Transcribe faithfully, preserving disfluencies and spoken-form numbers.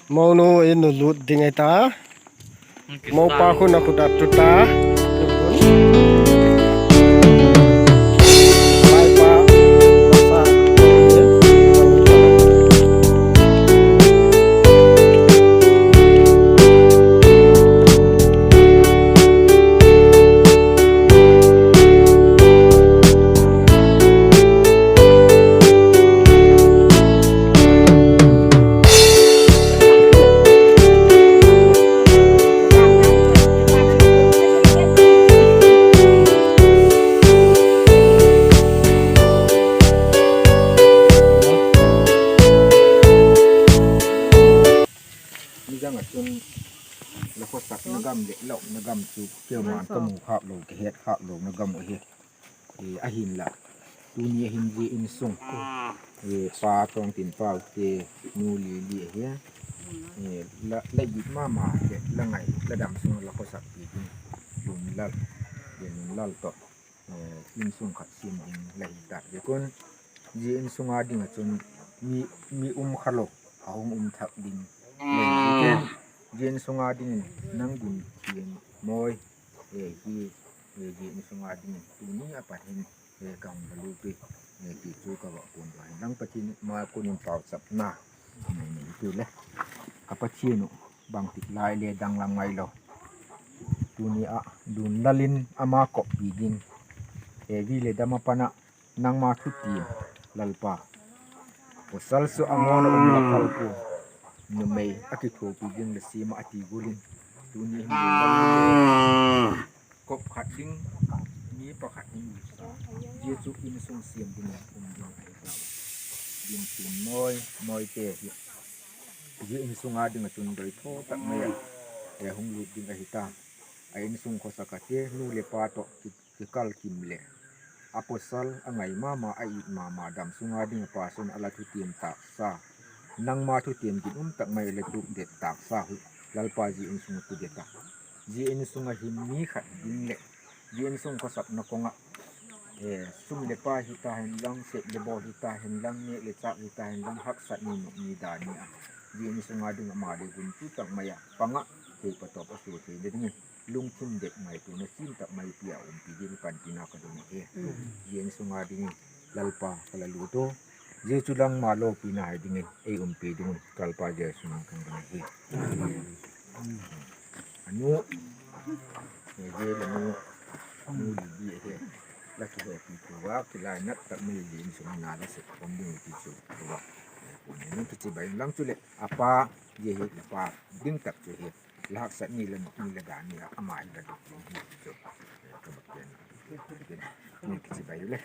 Monu in nu lut ding ahi ta. Mopa khun a khut a tu ta. Nidang ah chun la khawsakna gam leh la umna gam chu keuma'n ka mu khâk lo, ka het khâk lona gam uh ahi. Ahinla, tuni a hin zia insung, pa Tawngtinpau te nu Lili ahi. La it ma ma leh la ngai, la dam sung la khawsakpi ding Lunlal, Lunlal tawh insung khat siam ding la hi tak ziak un, zia insung a ding ah chun mi um kha lo, a hung um thak ding. Zia insung a dingin nang gun thiam mawi hi, zia insung a dingin tuni a pat hin ka hung la lut ui ti chu ka va puang dua hi. Nang Pathian ma kun in pauchapna nei tu le, ka Pathian uh, bangtik lai le danglam ngailo, tuni ah Lunlal in ama kawppi ding, vi le dam a pan ah nangma thutiam, Lalpa, pawsal chu a ngawn a um la phal pua, numei a kithuapi ding la siam ah a ti gual in, tuni hin kop khat ding, mi pakhat in, zia chu insung siam ding in um ding ahi ta. Ding tin mawi mawite hi, zia insung a ding ah chun doitho tak mai ah hung lut ding ahi ta. A insung khawsak ah te nu leh pa tawh kikal kim leh, a pawsal a ngai ma ma, a it ma ma, dam sung a ding a pa sun a la thutiam tâksa, nangma thutiam ginum tak mai a la tup det tâksa hi, Lalpa, zia insung a tu det a, zia insung ah hin mi khat ding leh, zia insung khawsakna kong ah, sum leh pai hita hen lang, sep leh bawl hita hen lang, nêk leh châk hita hen lang, haksat ni, nop ni, da ni ah, zia insung a ding ama leh guntu tak mai ah pang ah, thei patawp a sua theina dingin lungthim det, ngaituana siam tak mai pi a umpi dingin panpina ka don ahi. Zia insung a dingin Lalpa, ka la lut u, zia chu nangma lopina hi dingin ei umpi ding un, Lalpa Jesu min in ka don ahi. A nu, zia la nu, nu Lili ahi. La kihepi tua kilainat tak mai, insung na la sep khawm ding ti chu tua, nang kichibai inlang, chuleh a pa, zia hi la pa ding tak chu hi, la haksat ni, la nop ni, la da ni ah ama hi la dot ding hi ti chu ka va gen. Nang kichibai u le.